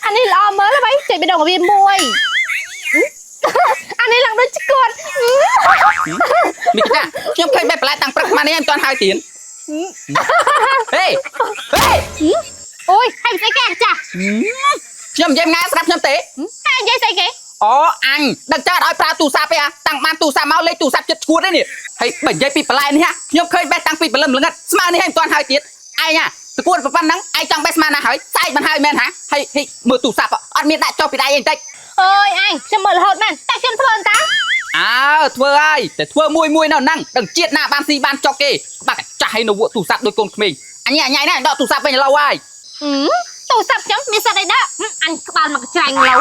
អានេះល្អមើលហើយចេញបេះដូងឲ្យវាមួយអានេះឡើងដូចឆ្កួត មីកាខ្ញុំឃើញបេះបន្លែតាំងព្រឹកមកនេះមិនទាន់ហើយទៀតហេហេ អូយហើយស្អីគេអាចាស់ ខ្ញុំនិយាយងាយស្រាប់ខ្ញុំទេ ហើយនិយាយស្អីគេ អូអញដឹងចាត់ឲ្យប្រើទូរស័ព្ទទេអាតាំងបានទូរស័ព្ទមកលេខទូរស័ព្ទចិត្តឈួតទេនេះហើយបើនិយាយពីបន្លែនេះខ្ញុំឃើញបេះតាំងពីព្រលឹមល្ងិតស្មើនេះហើយមិនទាន់ហើយទៀតឯងតកួនប៉ុណ្ណឹងឯងចង់បេះស្មើណាហើយស្អែកមិនហើយមែនហាហើយហិមើលទូរស័ព្ទអត់មានដាក់ចុះពីដៃឯងតិច អើយអញខ្ញុំមើលរហូតមែនតែខ្ញុំធ្វើអន្តា អើធ្វើហើយតែធ្វើមួយមួយនៅហ្នឹងដឹងជាតិណាបានស៊ីបានចុកគេក្បាក់ចាស់ឲ្យនៅវក់ទូរស័ព្ទដូចកូនក្មេងអញអញណាដកទូរស័ព្ទវិញឥឡូវហើយ ទូរស័ព្ទខ្ញុំមានសិទ្ធអីដាក់អញក្បាលមកច្រាញ់ឡូវ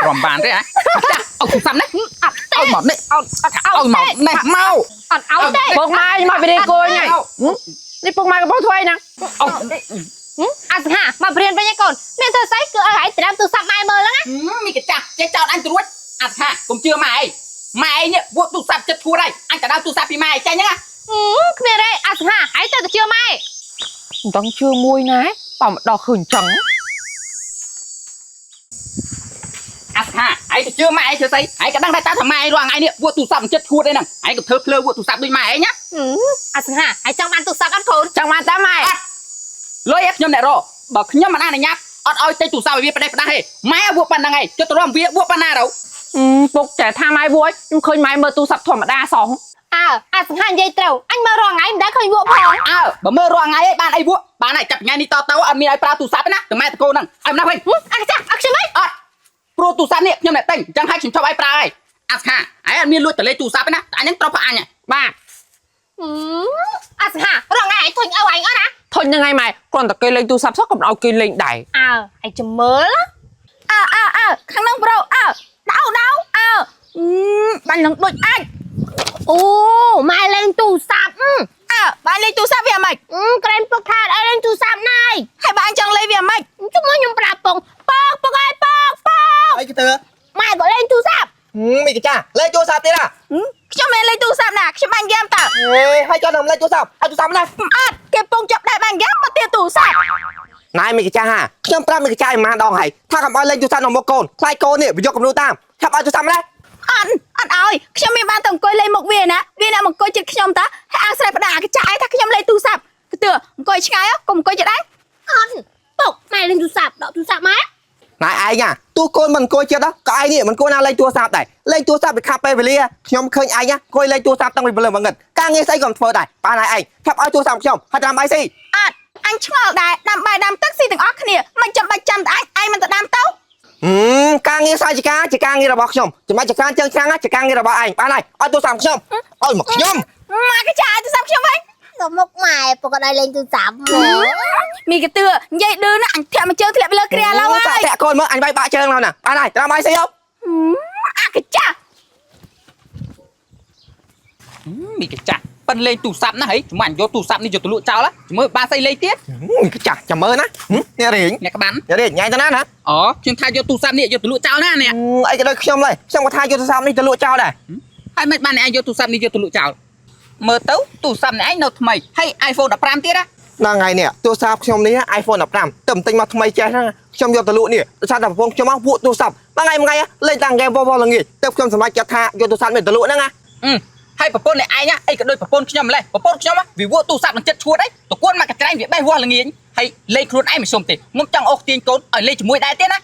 ព្រមបានទេហ៎ចាស់ឲ្យទូរស័ព្ទនេះ អត់ទេ ឲ្យមកនេះ អត់អត់ ឲ្យមកនេះមក អត់ឲ្យទេ ពុកម៉ែមកពីរៀនគួយហ្នឹងនេះពុកម៉ែកំពុងធ្វើអីហ្នឹង អោ អាសង្ហាមករៀនវិញឯងកូនមានធ្វើស្អីគឺឲ្យឯងត្រាំទូរស័ព្ទម៉ែមើលហ្នឹង មីកចាស់ចេះចោតអញត្រួចអត់ថាកុំជឿម៉ែឯងម៉ែឯងនេះវក់ទូរស័ព្ទចិត្តឈួតហើយអញក៏ដើរទូរស័ព្ទពីម៉ែឯងចេញហ្នឹង ណាគ្មានទេអាសង្ហាឯងទៅតែជឿម៉ែ មិនដឹងជឿមួយណាបើមកដល់ឃើញចឹង អាស្ថាឯងទៅជឿម៉ែឯងធ្វើស្អីឯងក៏ដឹងដែរតើថាម៉ែឯងរាល់ថ្ងៃនេះវក់ទូរស័ព្ទចិត្តឈួតឯហ្នឹងឯងក៏ធ្វើភ្លើវក់ទូរស័ព្ទដូចម៉ែឯងណា អាសង្ហាឯងចង់បានទូរស័ព្ទអត់កូន ចង់បានតាម៉ែ លុយឯងខ្ញុំអ្នករកបើខ្ញុំមិនអនុញ្ញាតអត់ឲ្យទិញទូរស័ព្ទឲ្យវាផ្ដេសផ្ដាស់ទេម៉ែវក់ប៉ុណ្ណឹងឯងចុះទៅរំវាវក់ប៉ុណ្ណាទៅ ពុកតែថាម៉ែវួយខ្ញុំឃើញម៉ែមើលទូរស័ព្ទធម្មតាសោះ អើអាសង្ហានិយាយត្រូវអញមើលរាល់ថ្ងៃមិនដែលឃើញវក់ផង អើបើមើលរាល់ថ្ងៃឯងបានអីវក់បានហើយចាប់ថ្ងៃនេះតទៅអត់មានឲ្យប្រើទូរស័ព្ទទេណាតែម៉ែតកូនហ្នឹងឲ្យម្ដងវិញ អាចាស់អត់ខ្ញុំវិញ អត់ព្រោះទូរស័ព្ទនេះខ្ញុំអ្នកទិញអញ្ចឹងឲ្យខ្ញុំឈប់ឲ្យប្រើហើយអាស្ខាឯងអត់មានលួចតលេទូរស័ព្ទទេណាតែអញហ្នឹងទ្រពអញ បាទ អាសង្ហារាល់ថ្ងៃឯងធុញឪឯងអត់ណា ធុញហ្នឹងឯងម៉ែគ្រាន់តែគេលេងទូរស័ព្ទសោះកុំឲ្យគេលេងដែរ អើឯងចាំមើល អើអើអើខាងហ្នឹងប្រូអើដៅដៅអើបាញ់នឹងដូចអាច អូម៉ែលេងទូរស័ព្ទ អើបាញ់លេងទូរស័ព្ទវាមិន ក្រែនពុកថាអត់ឲ្យលេងទូរស័ព្ទណៃ ហើយបាញ់ចង់លេងវាមិន ជុំមកខ្ញុំប្រាប់ពងពកពកអើយពកពក អីគេទៅ ម៉ែក៏លេងទូរស័ព្ទ មីកាចាលេងទូរស័ព្ទទៀតហ่ะ ខ្ញុំមិនលេងទូរស័ព្ទណាខ្ញុំបាញ់ហ្គេមតើ ហេហើយចង់នឹងលេងទូរស័ព្ទឲ្យទូរស័ព្ទណា អត់គេពងចាប់ដៃបាញ់ហ្គេមមកទៀតទូរស័ព្ទ ណែមីកាចាហាខ្ញុំប្រាប់មីកាចាឲ្យម៉ាដងហើយថាកុំឲ្យលេងទូរស័ព្ទនៅមុខកូនខ្លាចកូននេះវាយកគំរូតាមឆាប់ឲ្យទូរស័ព្ទណា អត់អត់ឲ្យខ្ញុំមានបានតែអង្គុយលេងមុខវាណាវាអ្នកអង្គុយចិត្តខ្ញុំតើហើយអាស្រ័យផ្ដាកចាយថាខ្ញុំលេងទូរស័ព្ទគឺទើអង្គុយឆ្ងាយកុំអង្គុយចិត្តឯង អត់ពុកម៉ែលេងទូរស័ព្ទដកទូរស័ព្ទម៉ែ ណែឯងហ่ะទោះកូនមិនអង្គុយចិត្តក៏ឯងនេះមិនគួរណាលេងទូរស័ព្ទដែរលេងទូរស័ព្ទវាខាប់ពេលវេលាខ្ញុំឃើញឯងអង្គុយលេងទូរស័ព្ទតាំងពីព្រលឹមមកងឹតការងារស្អីក៏មិនធ្វើដែរបានហើយឯងឆាប់ឲ្យទូរស័ព្ទខ្ញុំហើយតាមបាយស៊ី អត់អញឆ្ងល់ដែរដាំបាយដាំទឹកស៊ីទាំងអស់គ្នាមិនចាំបាច់ចាំតែអញឯងមិនទៅដាំទៅ ការងារសាយចការជាការងាររបស់ខ្ញុំចំណែកចការជើងច្រាំងជាការងាររបស់ឯងបានហើយឲ្យទូរស័ព្ទខ្ញុំឲ្យមកខ្ញុំ ម៉ាកចាយទូរស័ព្ទខ្ញុំវិញ ទៅមុខម៉ែពុកក៏ដល់លេងទូរស័ព្ទមក មីកទឿនិយាយឌឺណាស់អញធាក់មួយជើងធ្លាក់ពីលើគ្រាឡើយ តាក់កូនមើលអញបាយបាក់ជើងឡើយណាបានហើយតាមបាយស៊ីអូ អាកចាស់ មីកចាស់ប៉ិនលេងទូរស័ព្ទណាហីជំអញយកទូរស័ព្ទនេះយកទៅលក់ចោលជំមើបានស្អីលេងទៀត មីកាចាចាំមើលណាអ្នករៀង អ្នកក្បាន អ្នករៀងញ៉ៃទៅណាណា អូខ្ញុំថាយកទូរស័ព្ទនេះយកទៅលក់ចោលណាអ្នក អីក៏ដូចខ្ញុំឡើយខ្ញុំក៏ថាយកទូរស័ព្ទនេះទៅលក់ចោលដែរ ហើយមិនបានអ្នកឯងយកទូរស័ព្ទនេះយកទៅលក់ចោលមើលទៅទូរស័ព្ទអ្នកឯងនៅថ្មីហើយ iPhone 15ទៀតណា ហ្នឹងហើយនេះទូរស័ព្ទខ្ញុំនេះ iPhone 15ទៅទិញមកថ្មីចេះហ្នឹងខ្ញុំយកទៅលក់នេះដោយសារតែប្រពន្ធខ្ញុំមកវក់ទូរស័ព្ទមួយថ្ងៃមួយថ្ងៃលេងតាំងហ្គេមវល់វល់ល្ងាចទៅខ្ញុំសម្រេចចិត្តថាយកទូរស័ព្ទនេះទៅលក់ហ្នឹងណា ហើយប្រពន្ធអ្នកឯងអីក៏ដូចប្រពន្ធខ្ញុំម្លេះប្រពន្ធខ្ញុំវាវក់ទូរស័ព្ទនឹងចិត្តឈួតអីតកួនមកកច្រែងវាបេះវាស់ល្ងាចហើយលេងខ្លួនឯងមិនសុំទេងុំចង់អូសទាញកូនឲ្យលេងជាមួយដែរទៀតណា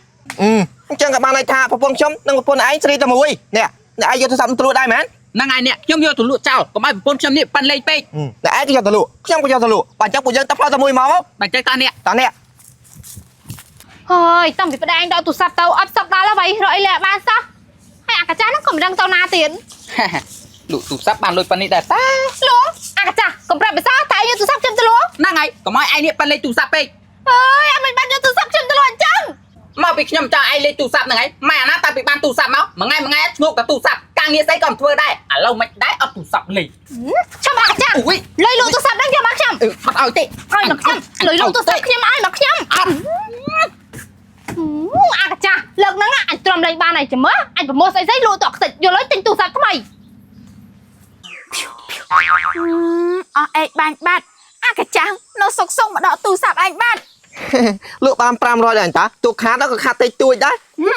អញ្ចឹងក៏បានន័យថាប្រពន្ធខ្ញុំនិងប្រពន្ធឯងស្រីតែមួយនេះអ្នកឯងយកទូរស័ព្ទទៅលក់ដែរមែន ហ្នឹងហើយអ្នកខ្ញុំយកទៅលក់ចោលកុំឲ្យប្រពន្ធខ្ញុំនេះប៉ិនលេងពេក អ្នកឯងក៏យកទៅលក់ខ្ញុំក៏យកទៅលក់បើអញ្ចឹងពួកយើងទៅផ្លោះតែមួយមក បើចេះតាអ្នក តើនេះ ហើយតាំងពីប្តាយដកទូរស័ព្ទទៅអត់សក់ដល់ហើយរកអីលែបានសោះហើយអាកាចាស់ហ្នឹងក៏មិនដឹងទៅណាទៀត លក់ទូរស័ព្ទបានលុយប៉ុណ្នេះដែរតា លួងអាកាចាស់កុំប្រាប់ភាសាតែយកទូរស័ព្ទខ្ញុំទៅលួង ហ្នឹងហើយកុំឲ្យឯងនេះប៉ិនលេងទូរស័ព្ទពេក អើយអាមិនបានយកទូរស័ព្ទខ្ញុំទៅលួងអញ្ចឹង មកពីខ្ញុំចង់ឯងលេងទូរស័ព្ទហ្នឹងឯងម៉ែអាណាតាពីបានទូរស័ព្ទមកមួយថ្ងៃមួយថ្ងៃឈ្ងោកតែទូរស័ព្ទការងារស្អីក៏មិនធ្វើដែរឥឡូវមិនដែរអត់ទូរស័ព្ទលេង ឈប់អាកាចាស់ អូយ លុយលក់ទូរស័ព្ទហ្នឹងយកមកខ្ញុំ អត់ឲ្យទេ ឲ្យមកខ្ញុំលុយលក់ទូរស័ព្ទខ្ញុំឲ្យមកខ្ញុំ អត់ អាកាចាស់លើកហ្នឹងអញទ្រាំលេងបានហើយចាំមើលអញប្រមូលស្អីស្អីលក់តក់ខ្ទេចយកលុយទិញទូរស័ព្ទថ្មី អស់អេកបាញ់បាត់អាកចាស់នៅសុកសុកមកដកទូរស័ព្ទឯងបាត់ លក់បាន500ដែរតាទូខាតដល់ក៏ខាតតិចតួចដែរ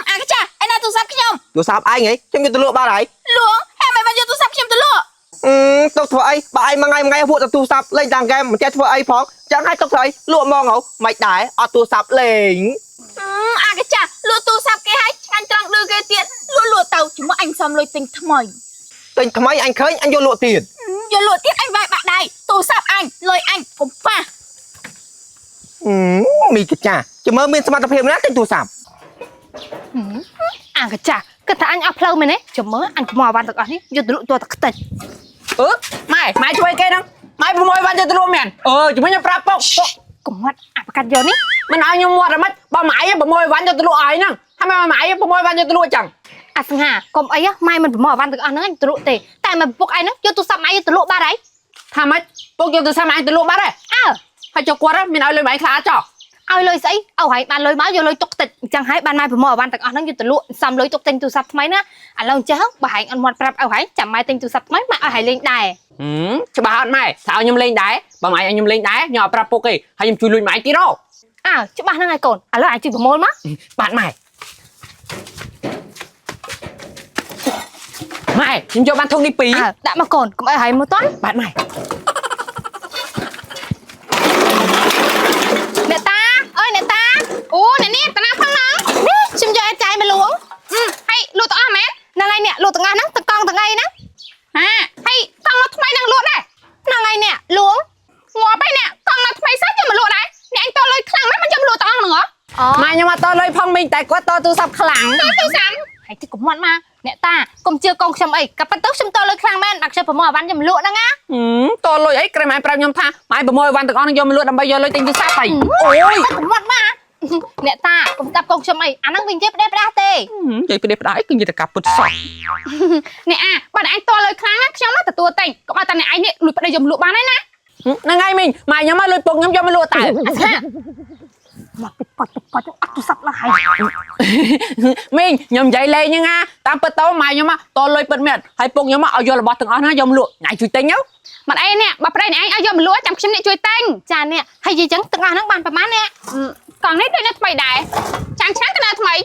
អាកាចាស់ឯណាទូរស័ព្ទខ្ញុំ ទូរស័ព្ទឯងហីខ្ញុំយកទៅលក់បាត់ហើយ លួងហេមិនបានយកទូរស័ព្ទខ្ញុំទៅលក់ អឺទុកធ្វើអីបើឯងមួយថ្ងៃមួយថ្ងៃពួកតែទូរស័ព្ទលេងតាមហ្គេមមិនចេះធ្វើអីផងចឹងឲ្យទុកធ្វើអីលក់ហ្មងហ៎មិនដែរអត់ទូរស័ព្ទលេង អាកាចាស់លក់ទូរស័ព្ទគេឲ្យឆ្ងាញ់ត្រង់ឌឺគេទៀតលក់លក់ទៅជាមួយអញសំលុយទិញថ្មី ទិញថ្មីអញឃើញអញយកលក់ទៀត យកលក់ទៀតអញវាយបាក់ដៃទូរស័ព្ទអញលុយអញកុំប៉ះ អឺមីកាចាចាំមើលមានសមត្ថភាពណាទិញទូរស័ព្ទ អាកាចាស់គិតថាអញអស់ផ្លូវមែនទេចាំមើលអញប្រមូលអវ៉ាន់ទាំងអស់នេះយកទៅលក់ទាល់តែខ្ទេច អឺម៉ែម៉ែជួយគេហ្នឹងម៉ែប្រមូលបានយកទៅលក់មែនអឺជាមួយខ្ញុំប្រាប់ពុកពុក កុំមាត់អាប្រកាសយកនេះ មិនឲ្យខ្ញុំមាត់ហ្មងបើម៉ែប្រមូលបានយកទៅលក់ឲ្យហ្នឹងហើយម៉ែប្រមូលបានយកទៅលក់ចឹង អាសង្ហាកុំអីហ៎ម៉ែមិនប្រមូលអវ៉ាន់ទាំងអស់ហ្នឹងអញទៅលក់ទេតែមកពុកឯងហ្នឹងយកទូរស័ព្ទម៉ែយកទៅលក់បាត់ហើយ ថាម៉េចពុកយកទូរស័ព្ទម៉ែទៅលក់បាត់ហើយ អើ ហើយចុះគាត់មានឲ្យលុយម៉ែខ្លះចោះ ឲ្យលុយស្អីឲ្យហើយបានលុយមកយកលុយទុកតិចអញ្ចឹងហើយបានម៉ែប្រមូលអវ៉ាន់ទាំងអស់ហ្នឹងយកទៅលក់សំលុយទុកទិញទូរស័ព្ទថ្មីណាឥឡូវអញ្ចឹងបើហែងអត់មាត់ប្រាប់ឲ្យហែងចាំម៉ែទិញទូរស័ព្ទថ្មីម៉ែឲ្យហែងលេងដែរ ច្បាស់អត់ម៉ែថាឲ្យខ្ញុំលេងដែរបើម៉ែឲ្យខ្ញុំលេងដែរខ្ញុំអត់ប្រាប់ពុកទេហើយខ្ញុំជួយលួចម៉ែទៀតហ៎ អើច្បាស់ហ្នឹងហើយកូនឥឡូវឯងជួយប្រមូលមក បាទម៉ែម៉ែខ្ញុំយកបានធុងនេះពីរ អើដាក់មកកូនកុំឲ្យហែងមកតន់ បាទម៉ែ អ្នកតាអើយអ្នកតាអូអ្នកនេះតាណាផងហ្នឹងនេះខ្ញុំយកអាចចាយមកលួងហើយលក់ទាំងអស់មែនហ្នឹងហើយអ្នកលក់ទាំងអស់ហ្នឹងតកង់ទាំងអីហ្នឹងហាហើយកង់នៅថ្មីហ្នឹងលក់ដែរហ្នឹងហើយអ្នកលួងងាប់ហើយអ្នកកង់នៅថ្មីសោះយកមកលក់ដែរអ្នកអញតលុយខ្លាំងណាស់មិនយកមកលក់ទាំងអស់ហ្នឹងហ៎អូ ម៉ែខ្ញុំអត់តលុយផងមីងតែគាត់តទូរស័ព្ទខ្លាំង តទូសាំហើយទីកុំមាត់មកអ្នកតាកុំជឿកូនខ្ញុំអីក៏ប៉ុន្តែខ្ញុំតលុយខ្លាំងមែនដល់ខ្ញុំប្រមូលអវ៉ាន់ខ្ញុំលក់ហ្នឹងណា តលុយអីក្រែម៉ែប្រាប់ខ្ញុំថាម៉ែប្រមូលអីវ៉ាន់ទាំងអស់នឹងយកមកលក់ដើម្បីយកលុយទិញទូរស័ព្ទហីអូយ កុំមាត់មកអ្នកតាកុំស្ដាប់កូនខ្ញុំអីអាហ្នឹងវិញនិយាយផ្ដេសផ្ដាស់ទេ និយាយផ្ដេសផ្ដាស់អីគឺនិយាយតែការពិតសោះ អ្នកអាបើអ្នកឯងតលុយខ្លាំងណាខ្ញុំមកទទួលទិញកុំឲ្យតែអ្នកឯងនេះលួចប្តីយកមកលក់បានហើយណា ហ្នឹងហើយមីងម៉ែខ្ញុំមកលុយពុកខ្ញុំយកមកលក់តើ អាសាមកពីប៉តប៉តអត់ទូរស័ព្ទឡើយ មីងខ្ញុំនិយាយលេងហ្នឹងណាតាមពិតទៅម៉ែខ្ញុំតលុយពិតមែនហើយពុកខ្ញុំឲ្យយករបស់ទាំងអស់ហ្នឹងយកមកលក់ញ៉ៃជួយទិញទៅ មិនអីនេះបើប្តីអ្នកឯងឲ្យយកមកលក់ចាំខ្ញុំអ្នកជួយទិញចាអ្នកហើយនិយាយចឹងទាំងអស់ហ្នឹងបានប្រហែលអ្នកកង់នេះដូចនៅថ្មីដែរចាំងឆ្នាំងក៏នៅថ្មីឥ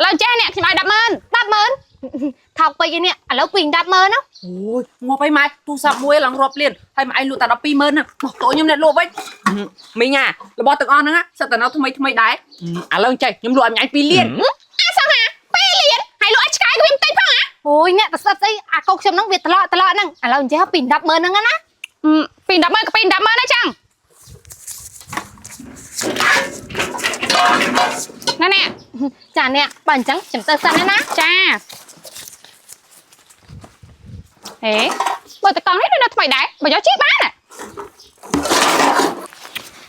ឡូវចេះអ្នកខ្ញុំឲ្យ100000 100000ថោកពេកឯនេះឥឡូវពី10,000ណា អូយងាប់អីម៉ែទូរស័ព្ទមួយឡើងរាប់លានហើយម៉ែឯងលក់តែ120,000ណាមកតូចខ្ញុំអ្នកលក់វិញមីងអារបស់ទាំងអស់ហ្នឹងសិតតែនៅថ្មីថ្មីដែរឥឡូវចេះខ្ញុំលក់ឲ្យម៉ែឯង2លាន អាសងហា2លានហើយលក់ឲ្យឆ្កែក៏វាមិនទិញផងអាអូយអ្នកទៅស្ដាប់ស្អីអាកូនខ្ញុំហ្នឹងវាត្រឡក់ត្រឡក់ហ្នឹងឥឡូវអញ្ចេះពី10,000ហ្នឹងណាពី10,000ក៏ពី10,000ដែរចឹងណែអ្នកចាអ្នកបើអញ្ចឹងខ្ញុំទៅសិនណាចាហេបើតកង់នេះដូចនៅថ្មីដែរបើយកជិះបាន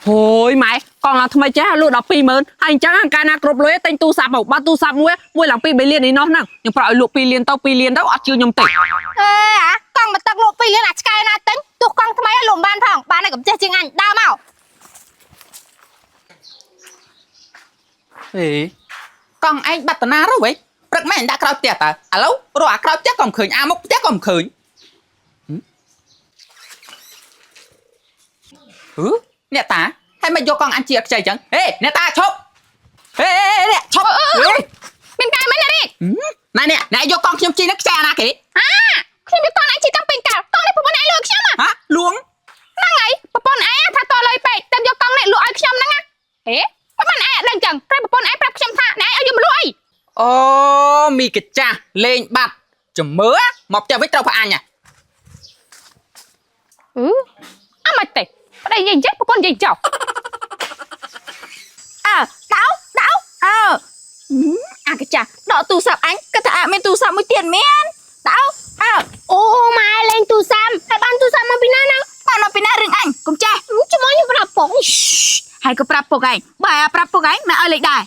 ហូយម៉ែកង់ឡើងថ្មីចេះលក់ដល់20000ហើយអញ្ចឹងកាលណាគ្រប់លុយទិញទូរស័ព្ទមកបើទូរស័ព្ទមួយមួយឡើង2 3លាននេះនោះហ្នឹងខ្ញុំប្រាប់ឲ្យលក់2លានទៅ2លានទៅអត់ជឿខ្ញុំទេ អេអាកង់មកទឹកលក់2លានអាឆ្កែណាទិញទោះកង់ថ្មីឲ្យលក់មិនបានផងបានតែកំចេះជាងអញដើរមក ហេកង់ឯងបាត់តាណាទៅវិញព្រឹកម៉ែអញដាក់ក្រោយផ្ទះតើឥឡូវរកអាក្រោយផ្ទះក៏មិនឃើញអាមុខផ្ទះក៏មិនឃើញហឺអ្នកតាហើយមិនយកកង់អញជាខ្ចីចឹងហេអ្នកតាឈប់ហេអ្នកឈប់ មានកែមែនណានេះ ណែអ្នកអ្នកយកកង់ខ្ញុំជិះនឹងខ្ចីអាណាគេ អាខ្ញុំយកកង់ឯងជិះតាំងពីកាលកង់នេះប្រពន្ធឯងលក់ខ្ញុំ ហ៎លួង ហ្នឹងហើយប្រពន្ធឯងថាតលុយពេកតែយកកង់នេះលក់ឲ្យខ្ញុំហ្នឹងណាហេប្រពន្ធឯងអត់ដឹងចឹងតែប្រពន្ធឯងប្រាប់ខ្ញុំថាណែឲ្យយកមកលក់អី អូមីកាចាស់លេងបាត់ជំមើមកផ្ទះវិញត្រូវផ្អាញ់ អឺអត់មិនទេប្តីនិយាយចេះប្រពន្ធនិយាយចោះ អើដៅដៅអើអាកាចាស់ដកទូរស័ព្ទអញគិតថាអត់មានទូរស័ព្ទមួយទៀតមែនដៅអើ អូម៉ែលេងទូរស័ព្ទហើយបានទូរស័ព្ទមកពីណាហ្នឹង បានមកពីណារឿងអញកុំចេះ ជាមួយខ្ញុំប្រាប់បង ហើយក៏ប្រាប់ពុកឯងបើឲ្យប្រាប់ពុកឯងម៉ែឲ្យលេខដែរ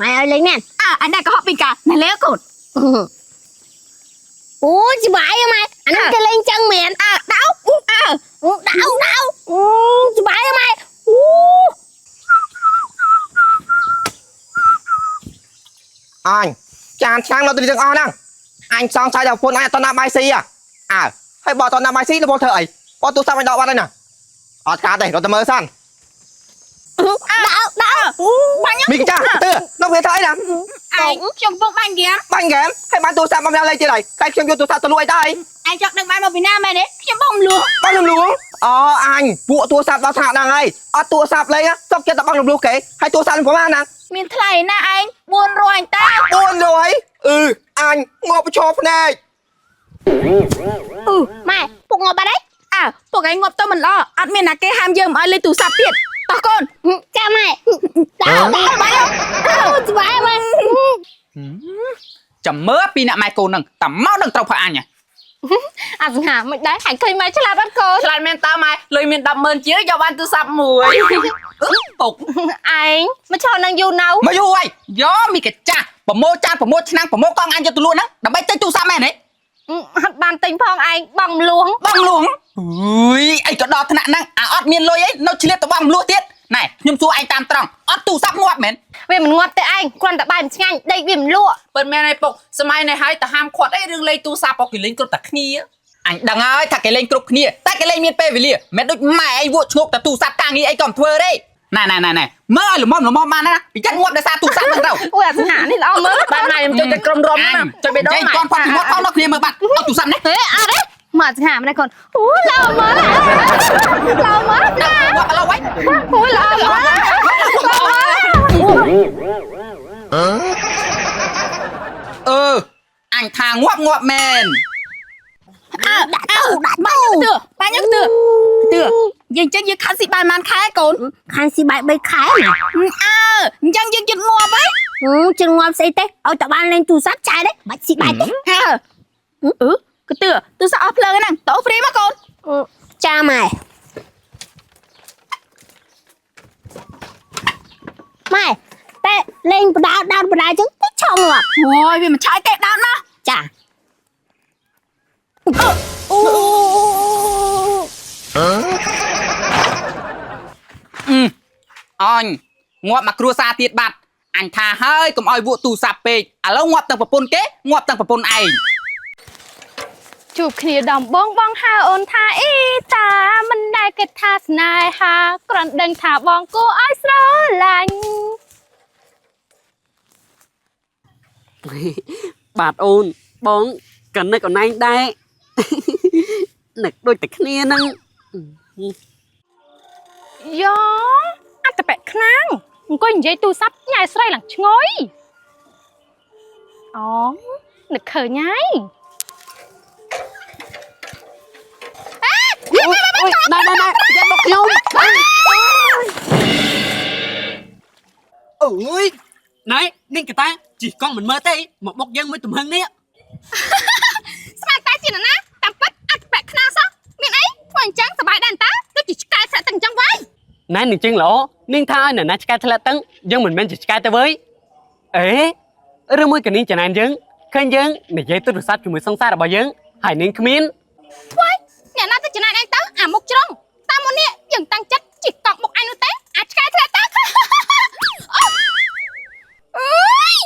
ម៉ែឲ្យលេងមែន អើអញដែរក៏ហប់ពីកាណែលេកូន អូច្បាយម៉ែអាហ្នឹងគេលេងចឹងមែន អើដៅអើ ដៅដៅអូច្បាយម៉ែអូ អញចានឆ្នាំងនៅទីនេះទាំងអស់ហ្នឹងអញសង្ស័យដល់ប្រពន្ធអញអត់តណាបាយស៊ីអើហើយបើអត់តណាបាយស៊ីលបងធ្វើអីបើទូរស័ព្ទអញដកបាត់ហើយណាអត់កាត់ទេរត់ទៅមើលសិន ដៅដៅ វាធ្វើអីណា ឯងខ្ញុំកំពុងបាញ់ហ្គេម បាញ់ហ្គេមហើយបានទូរស័ព្ទមកលេងទៀតហើយតែខ្ញុំយកទូរស័ព្ទទៅលួចអីទៅ ឯងចង់ដឹងបានមកពីណាមែនទេខ្ញុំបងលួ បងរំលួងអូអញពួកទូរស័ព្ទដល់ថ្នាក់ហ្នឹងហើយអត់ទូរស័ព្ទលេងសុកចិត្តតែបងរំលោះគេហើយទូរស័ព្ទនឹងប្រហែលណា មានថ្លៃណាឯង400តា 400អឺអញងាប់ឈរភ្នែក អឺម៉ែពុកងាប់បាត់ហើយ អើពួកឯងងាប់ទៅមិនល្អអត់មានណាគេហាមយើងមិនឲ្យលេងទូរស័ព្ទទៀតតោះកូន ចាម៉ែតោះបាយអូស្បាយម៉ែ ចាំមើលពីអ្នកម៉ែកូនហ្នឹងតែមកនឹងត្រូវផាអញហ៎ អាសង្ហាមិនដែរហាញ់ឃើញម៉ែឆ្លាតអត់កូន ឆ្លាតមែនតើម៉ែលុយមាន100000ជាងយកបានទូរស័ព្ទមួយពុក ឯងមកឈរនឹងយូរនៅ មកយូរហើយយកមីកាចាស់ប្រមូលចានប្រមូលឆ្នាំងប្រមូលកង់អញយកទៅលក់ហ្នឹងដើម្បីទិញទូរស័ព្ទមែនទេ អត់បានទិញផងឯងបងលួង បងលួងអើយអីក៏ដល់ថ្នាក់ហ្នឹងអាអត់មានលុយអីនៅឆ្លៀតទៅបងលួសទៀតណែខ្ញុំសួរឯងតាមត្រង់អត់ទូរស័ព្ទងាប់មែន វាមិនងាប់ទេឯងគ្រាន់តែបាយមិនឆ្ងាញ់ដេកវាមិនលក់ ពិតមែនហើយពុកសម័យនេះហើយទៅហាមឃាត់អីរឿងលេងទូរស័ព្ទពុកគេលេងគ្រប់តែគ្នា អញដឹងហើយថាគេលេងគ្រប់គ្នាតែគេលេងមានពេលវេលាមិនដូចម៉ែឯងវក់ឈ្ងោកតែទូរស័ព្ទការងារអីក៏មិនធ្វើទេណែណែណែណែមើលឲ្យល្មមល្មមបានណាពីចិត្តងាប់ដោយសារទូរស័ព្ទហ្នឹងទៅ អូយអាសង្ហានេះល្អមើល បានម៉ែខ្ញុំចុចតែក្រុមរំណាចុចបេះដូង ចេញ ម៉ែ កូនផាត់ពីមាត់ផងដល់គ្នាមើលបាត់អត់ទូរស័ព្ទនេះ ហេអត់ទេមកអាសង្ហាម្នាក់កូនអូល្អមើលល្អមើលណា ងាប់ឥឡូវហើយ អូល្អមើលល្អមើល អឺអញថាងាប់ងាប់មែន អើ ដាក់ទូដាក់ បាញ់ ទូ ទឿបាញ់ទឿទឿយើងចឹងយើងខាត់ស៊ីបាយប៉ុន្មានខែកូន ខានស៊ីបាយ3ខែម៉ែ អើអញ្ចឹងយើងជិតងាប់ហើយ ជិះងាប់ស្អីទេឲ្យតែបានលេងទូរស័ព្ទចាយទេបាច់ស៊ីបាយទេ អើអឺកទឿទូរស័ព្ទអស់ភ្លើងហ្នឹងតោហ្វ្រីមកកូន ចាម៉ែម៉ែតែលេងបដាដោតបដាចឹងតិចឆងាប់ អូយវាមិនឆាយទេដោតមក ចា អូ អញងាប់មកគ្រួសារទៀតបាត់អញថាហើយកុំឲ្យវក់ទូរស័ព្ទពេកឥឡូវងាប់ទាំងប្រពន្ធគេងាប់ទាំងប្រពន្ធឯង ជួបគ្នាដំបងបងហៅអូនថាអីតាមិនដែលគិតថាស្នេហាគ្រាន់ដឹងថាបងគួរឲ្យស្រឡាញ់ បាទអូនបងក៏នឹកអូនឯងដែរ នឹកដូចតែគ្នាហ្នឹង យ៉អត្តបៈខ្លាំងអង្គុយនិយាយទូរស័ព្ទញ៉ែស្រីឡើងឈ្ងុយអូនឹកឃើញហើយ អូយអូយណែណែណែយកមកខ្ញុំ អើយ ណែនាងកតាជីកង់មិនមើលទេមកបុកយើងមួយទំហឹងនេះ ស្មានតែជានរណាតាមពិតអត្តបៈខ្លាំងសោះមានអីធ្វើអញ្ចឹងសប្បាយដែរតាដូចជាឆ្កែស្រាក់ទាំងអញ្ចឹងវ៉ៃ ណែនឹងជាងល្អនាងថាឲ្យអ្នកណាឆ្កែធ្លាក់តឹងយើងមិនមែនជាឆ្កែទេវើយអេឬមួយកនាងចំណែនយើងឃើញយើងនិយាយទូរស័ព្ទជាមួយសង្សាររបស់យើងហើយនាងគ្មាន ធ្វើអ្នកណាទៅចំណាយឯងទៅអាមុខជ្រុងតាមមុននេះយើងតាំងចិត្តជីកកង់មុខឯងនោះទេអាចឆ្កែធ្លាក់ទៅអូអើយ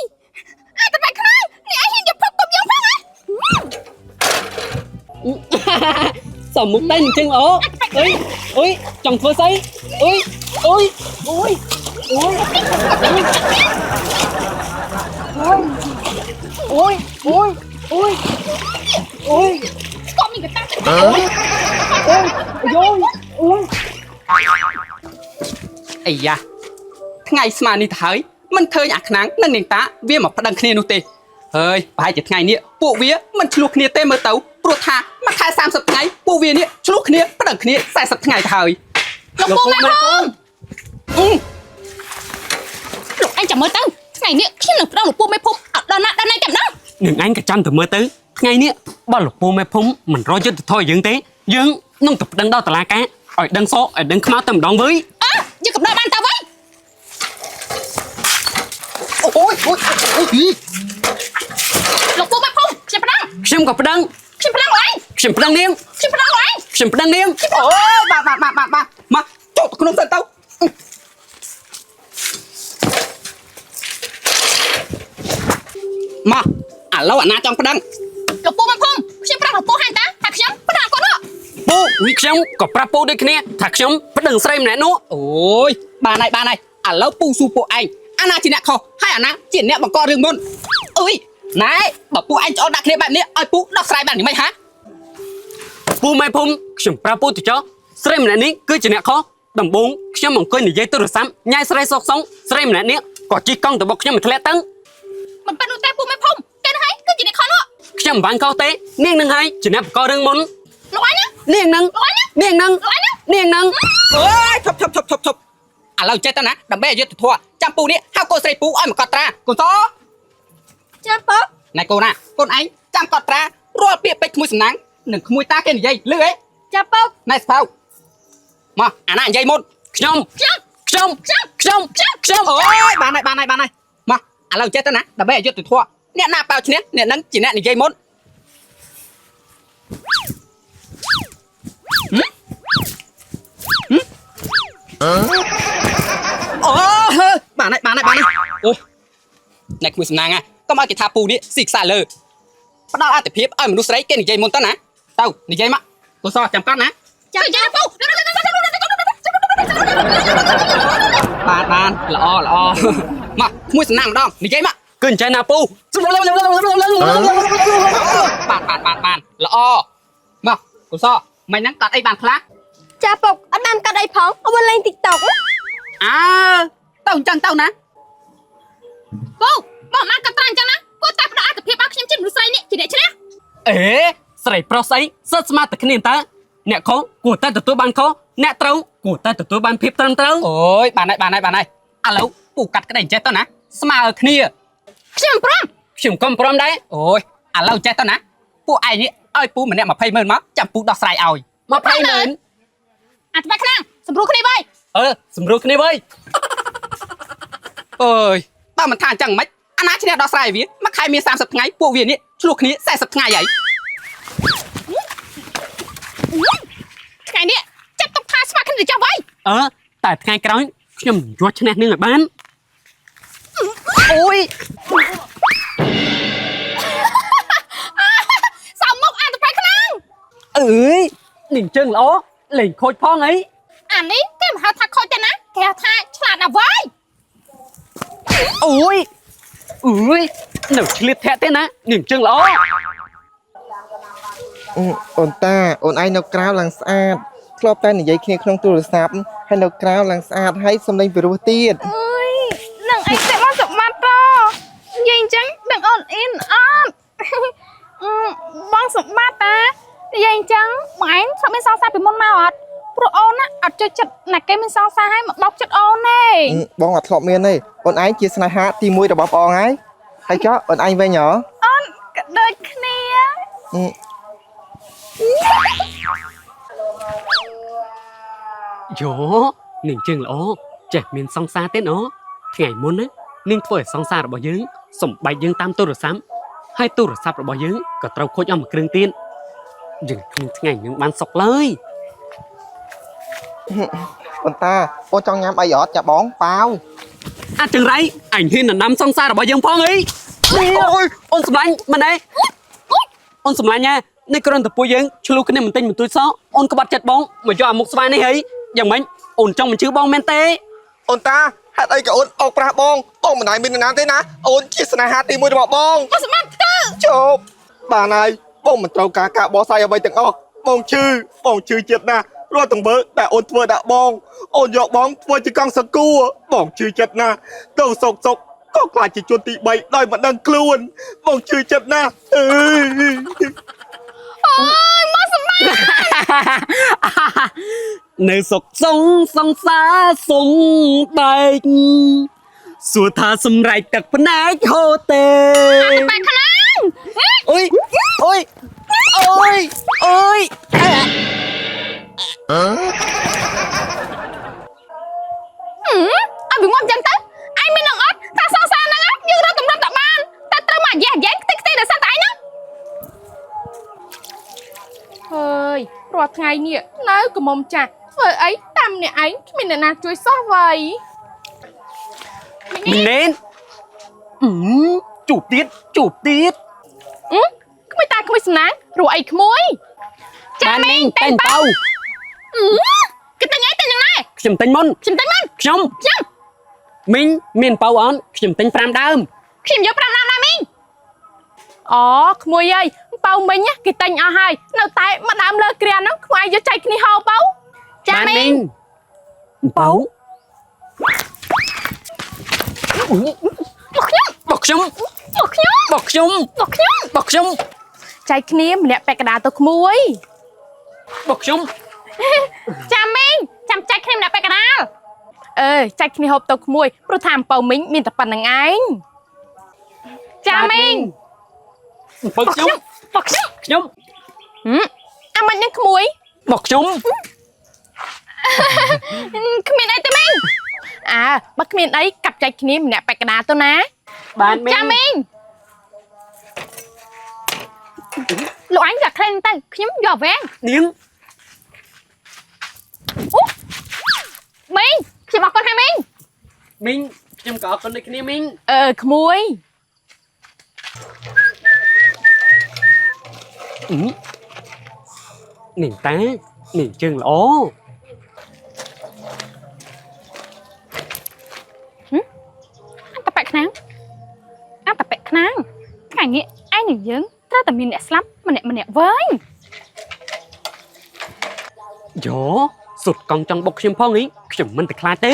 អត្តបៈខ្លាំងនេះឯងហ៊ានយកភពគប់យើងផងហ៎ សមមុខដែរនឹងជាងល្អអុយអុយចង់ធ្វើស្អីអុយអុយអុយអុយអូយអូយអូយអូយ ស្គប់មានកតា អូយយោយអូយ អាយ៉ាថ្ងៃស្មាននេះទៅហើយមិនឃើញអាខ្នាងនិងនាងតាវាមកប្តឹងគ្នានោះទេហើយប្រហែលជាថ្ងៃនេះពួកវាមិនឆ្លោះគ្នាទេមើលទៅព្រោះថាមួយខែ30ថ្ងៃពួកវានេះឆ្លោះគ្នាប្តឹងគ្នា40ថ្ងៃទៅហើយ លោកពូម៉ែភូមិ អឺ លោកឯងចាំមើលទៅថ្ងៃនេះខ្ញុំនឹងប្តឹងលោកពូមេភូមិអត់ដល់ណាដល់ណៃតែម្ដង នឹងអញក៏ចាំទៅមើលទៅថ្ងៃនេះបើលោកពូមេភូមិមិនរកយុទ្ធធម៌ឲ្យយើងទេយើងនឹងទៅប្តឹងដល់តុលាការឲ្យដឹងសឲ្យដឹងខ្មៅតែម្ដងវើយ អើយើងកំដរបានតើវិញ អូយអូយអូយ លោកពូមេភូមិខ្ញុំប្តឹង ខ្ញុំក៏ប្តឹង ខ្ញុំប្តឹងលោកឯង ខ្ញុំប្តឹងនាង ខ្ញុំប្តឹងលោកឯង ខ្ញុំប្តឹងនាង អូយបាទបាទបាទបាទបាទមកចូលទៅក្នុងសិនទៅមកឥឡូវអាណាចង់ប្តឹង លោកពូមេភូមិខ្ញុំប្រាប់លោកពូហើយតាថាខ្ញុំប្តឹងគាត់នោះ ពូនេះខ្ញុំក៏ប្រាប់ពូដូចគ្នាថាខ្ញុំប្តឹងស្រីម្នាក់នោះ អូយបានហើយបានហើយឥឡូវពូស៊ូពួកឯង អាណាជាអ្នកខុសហើយអាណាជាអ្នកបង្ករឿងមុនអើយណែបើពួកឯងឆ្អល់ដាក់គ្នាបែបនេះឲ្យពូដោះស្រាយបានយ៉ាងម៉េចហា ពូម៉ែភូមិខ្ញុំប្រាប់ពូទៅចោះស្រីម្នាក់នេះគឺជាអ្នកខុសដំបូងខ្ញុំអង្គុយនិយាយទូរស័ព្ទញ៉ៃស្រីសោកសងស្រីម្នាក់នេះក៏ជិះកង់ទៅបុកខ្ញុំឲ្យធ្លាក់តឹង មិនប៉ិននោះទេពូមេភូមិគេនឹងហើយគឺជាអ្នកខុសនោះ ខ្ញុំមិនបានខុសទេនាងនឹងហើយជាអ្នកបង្ករឿងមុន លោកឯងណា នាងនឹងនាងនឹងនាងនឹង អើយឈប់ឈប់ឈប់ឈប់ឈប់ឥឡូវចេះទៅណាដើម្បីឲ្យយុត្តិធម៌ចាំពូនេះហៅកូនស្រីពូឲ្យមកកត់ត្រាកូនស ចាំពុក ណែកូនណាកូនឯងចាំកត់ត្រារាល់ពាក្យពេចន៍ក្មួយសំណាងនិងក្មួយតាគេនិយាយលឺអី ចាំពុក ណែស្ផៅមកអាណានិយាយមុន ខ្ញុំខ្ញុំខ្ញុំខ្ញុំខ្ញុំ អូយបានហើយបានហើយបានហើយមកឥឡូវចេះទៅណាដើម្បីឲ្យយុត្តិធម៌អ្នកណាប៉ាវឈ្នះអ្នកនឹងជាអ្នកនិយាយមុនហឹមហឹមអូហឺបានហើយបានហើយបានហើយអូអ្នកក្មួយសំណាងណាកុំឲ្យគេថាពូនេះស៊ីខ្សែលើផ្ដល់អតិភិបឲ្យមនុស្សស្រីគេនិយាយមុនទៅណាទៅនិយាយមកកូនសចាំកាត់ណា ចាំចាំពូ បានបានល្អល្អមកក្មួយសំណាងម្ដងនិយាយមក គឺអញ្ចឹងណាពូ បានបានបានបានល្អមកកូនសមិនហ្នឹងកាត់អីបានខ្លះ ចាពុកអត់បានកាត់អីផងអត់បានលេង TikTok អើទៅអញ្ចឹងទៅណា ពូបងមកកាត់ត្រាអញ្ចឹងណាគួរតែផ្ដល់អត្ថភាពឲ្យខ្ញុំជាមនុស្សស្រីនេះជាអ្នកឈ្នះ អេស្រីប្រុសស្អីសិតស្មាតតែគ្នាតើអ្នកខុសគួរតែទទួលបានខុសអ្នកត្រូវគួរតែទទួលបានភាពត្រឹមត្រូវ អូយបានហើយបានហើយបានហើយឥឡូវពូកាត់ក្តីអញ្ចេះទៅណាស្មើគ្នា ខ្ញុំព្រម ខ្ញុំក៏ព្រមដែរ អូយឥឡូវចេះទៅណាពួកឯងនេះឲ្យពូម្នាក់20ម៉ឺនមកចាំពូដោះស្រាយឲ្យ 20ម៉ឺន អត្ថបខ្លាំងសម្រួលគ្នាវិញ អឺសម្រួលគ្នាវើយ អើយបើមិនថាអញ្ចឹងមិនអាណាឈ្នះដោះស្រាយវាមួយខែមាន30ថ្ងៃពួកវានេះឆ្លោះគ្នា40ថ្ងៃហើយ ថ្ងៃនេះចាប់ទុកថាស្មាគ្នាទៅចុះវិញ អឺតែថ្ងៃក្រោយខ្ញុំយកឈ្នះនឹងឲ្យបាន អូយ សោមមុខអត្ថបខ្លាំង អើយនាងជើងល្អលេងខូចផងអី អានេះគេមិនហៅថាខូចទេណាគេហៅថាឆ្លាតណាស់វើយ អូយអើយនៅឆ្លៀតធាក់ទេណានាងជើងល្អ អឺអូនតាអូនឯងនៅក្រៅឡើងស្អាតធ្លាប់តែនិយាយគ្នាក្នុងទូរស័ព្ទហើយនៅក្រៅឡើងស្អាតហើយសំឡេងពិរោះទៀត អើយនឹងអីទេមកសម្បត្តិតនិយាយអញ្ចឹងដឹងអូនអ៊ីនអត់អឺបងសម្បត្តិតានិយាយអញ្ចឹងបងឯងធ្លាប់មានសង្សារពីមុនមកអត់ព្រោះអូនណាអត់ចូលចិត្តណាគេមានសង្សារហើយមកបោកចិត្តអូនទេ អឺបងអត់ធ្លាប់មានទេអូនឯងជាស្នេហាទី1របស់បងហើយហើយចុះអូនឯងវិញហ៎ អូនក៏ដូចគ្នា អឺ យោនាងជើងល្អចេះមានសង្សារទេណថ្ងៃមុនណានាងធ្វើឲ្យសង្សាររបស់យើងសំបែកយើងតាមទូរស័ព្ទហើយទូរស័ព្ទរបស់យើងក៏ត្រូវខូចអស់មួយគ្រឿងទៀតយើងគ្មានថ្ងៃនឹងបានសុខឡើយ អូនតាអូនចង់ញ៉ាំអីអត់ចាបងប៉ាវ អាចចង្រៃអញហ៊ានដណ្ដើមសង្សាររបស់យើងផងអី អូយ អូនសម្លាញ់មែនទេអូនសម្លាញ់ណានេះគ្រាន់តែពួកយើងឆ្លុះគ្នាបន្តិចបន្តួចសោះអូនក្បត់ចិត្តបងមកយកអាមុខស្វាយនេះហីយ៉ាងម៉េចអូនចង់បញ្ជឺបងមែនទេ អូនតាហេតុអីក៏អូនអោកប្រាស់បងបងមិនដែលមាននរណាទេណាអូនជាស្នេហាទី1របស់បង បងសម្បត្តិទៅ ជប់បានហើយបងមិនត្រូវការការបោះស្រាយអ្វីទាំងអស់បងឈឺបងឈឺចិត្តណាស់រាល់ទង្វើដែលអូនធ្វើដាក់បងអូនយកបងធ្វើជាកង់សង្គួរបងឈឺចិត្តណាស់ទៅសុកសុកក៏ខ្លាចជាជនទី3ដោយមិនដឹងខ្លួនបងឈឺចិត្តណាស់អើយ អូយមកសម្បត្តិ នៅសុកសងសង្សារសុងបែកសួរថាសម្រែកទឹកភ្នែកហូរទេ បែកខ្លាំង អុយអុយអុយអុយ អត់វាងាប់ចឹងទៅឯងមាននឹងអត់ថាសង្សារហ្នឹងណាយើងរកតម្រាប់តែបានតែត្រូវមកយ៉ែយ៉ែងខ្ទេចខ្ទេចដោយសារតែឯងហ្នឹងហើយរាល់ថ្ងៃនេះនៅកមុំចាស់ធ្វើអីតាមអ្នកឯងគ្មានអ្នកណាជួយសោះវៃ មីណេនអឺជួបទៀតជួបទៀត អឺក្មួយតាក្មួយសំណាងរកអីក្មួយ បានមីងតែងតៅ អឺគេទិញអីទិញយ៉ាងណា ខ្ញុំទិញមុន ខ្ញុំទិញមុន ខ្ញុំ ខ្ញុំ មីងមានប៉ៅអនខ្ញុំទិញ5ដើម ខ្ញុំយក5ដើមដែរមីងអូក្មួយអើយប៉ៅមីងគេទិញអស់ហើយនៅតែមួយដើមលើគ្រាហ្នឹងក្មួយយកចែកគ្នាហូបប៉ៅចាមីង ប៉ៅ មកខ្ញុំ បោកខ្ញុំ មកខ្ញុំ បោកខ្ញុំ មកខ្ញុំ បោកខ្ញុំ ចែកគ្នាម្នាក់ពាក់កណ្ដាលទៅក្មួយ បោកខ្ញុំ ចាំមីងចាំចែកគ្នាម្នាក់ពាក់កណ្ដាលអើចែកគ្នាហូបទៅក្មួយព្រោះថាអំពៅមីងមានតែប៉ុណ្្នឹងឯងចាំមីង បោកខ្ញុំ បោកខ្ញុំ ខ្ញុំ ហឹមអាមិននឹងក្មួយ បោកខ្ញុំ គ្មានអីទេមីងអើបើគ្មានអីកាប់ចែកគ្នាម្នាក់ពាក់កណ្ដាលទៅណា បានមីង ចាំមីងលោកអញយកក្លែងទៅខ្ញុំយកវែង នាង អូមីងខ្ញុំអរគុណហើយមីង មីងខ្ញុំក៏អរគុណដូចគ្នាមីង អឺក្មួយ អឺនាងតានាងជើងល្អ អត់តប៉ែកខ្នាងអត់តប៉ែកខ្នាងថ្ងៃនេះឯងនឹងយើងត្រូវតែមានអ្នកស្លាប់ម្នាក់ម្នាក់វិញ យោសុទ្ធកង់ចង់បុកខ្ញុំផងអីខ្ញុំមិនទៅខ្លាចទេ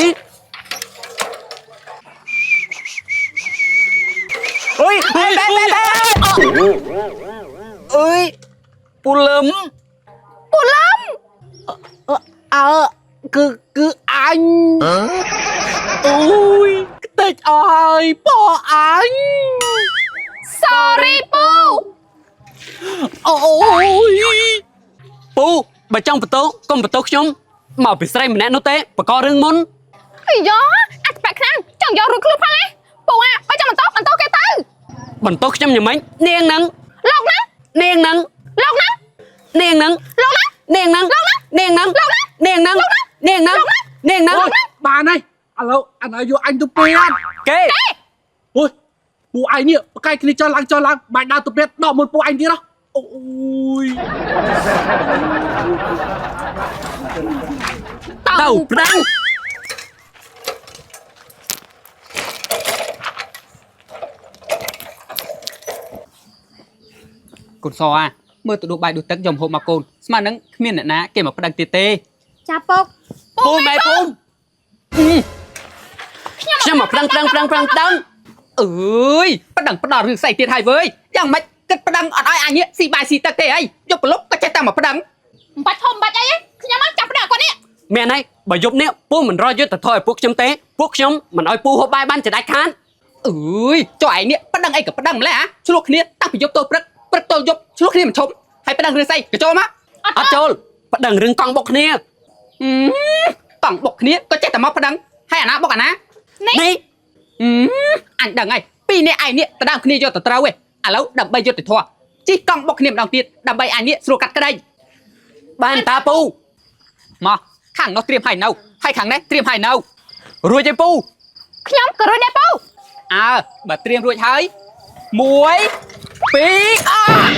អុយបែបែបែបែអើយពូលឹម ពូលឹម អើគឺគឺអញអូយខ្ទេចអស់ហើយប៉អញ Sorry ពូ អូយ ពូបើចង់បន្ទោកុំបន្ទោខ្ញុំមកពីស្រីម្នាក់នោះទេបកករឿងមុន អាយ៉អត់តប៉ែកខ្នាងចង់យករួចខ្លួនផងឯងពូអាបើចង់បន្តបន្តគេទៅ បន្ទោខ្ញុំយ៉ាងម៉េចនាងនឹង លោកណា នាងនឹង លោកណា នាងនឹង លោកណា នាងនឹងនាងនឹងនាងនឹងនាងនឹងនាងនឹង អូយបានហើយឥឡូវអាណាយកអញទៅពេទ្យ គេ អូយពួកឯងនេះបកកាយគ្នាចោលឡើងចោលឡើងបាច់ដើរទៅពេទ្យដកមុនពួកឯងទៀតហ៎អូយ ទៅប្រាំង កូនសអាមើលទៅដួសបាយដួសទឹកយកមកហូបមកកូនស្មាននឹងគ្មានអ្នកណាគេមកប្តឹងទៀតទេ ចាពុក ពូម៉ែពូខ្ញុំមកប្រឹងប្រឹងប្រឹងប្រឹងប្រឹង អើយប្តឹងផ្ដល់រឿងស្អីទៀតហើយវើយយ៉ាងម៉េចគិតប្តឹងអត់ឲ្យអញនេះស៊ីបាយស៊ីទឹកទេអីយកប្រលប់ក៏ចេះតែមកប្តឹង មិនបាច់ធំមិនបាច់អីទេខ្ញុំមកចាប់ប្តឹងគាត់នេះ មែនហើយបើយប់នេះពូមិនរកយុទ្ធធម៌ឲ្យពួកខ្ញុំទេពួកខ្ញុំមិនឲ្យពូហូបបាយបានចដាច់ខាន អើយចុះឯងនេះប្តឹងអីក៏ប្តឹងម្ល៉េះហ่ะឆ្លោះគ្នាតាំងពីយប់ទល់ព្រឹកព្រឹកទល់យប់ឆ្លោះគ្នាមិនឈប់ហើយប្តឹងរឿងស្អីក៏ចូលមក អត់ចូលប្តឹងរឿងកង់បុកគ្នា អឺកង់បុកគ្នាក៏ចេះតែមកប្តឹងហើយអាណាបុកអាណា នេះ អឺអញដឹងហើយពីរនាក់ឯងនេះដណ្ដើមគ្នាយកទៅត្រូវឯងឥឡូវដើម្បីយុត្តិធម៌ជីកកង់បុកគ្នាម្ដងទៀតដើម្បីអញនេះស្រួលកាត់ក្តី បានតាពូ មកខាងនោះត្រៀមឲ្យនៅហើយខាងនេះត្រៀមឲ្យនៅ រួចទេពូ ខ្ញុំក៏រួចដែរពូ អើបើត្រៀមរួចហើយ1 2អើយ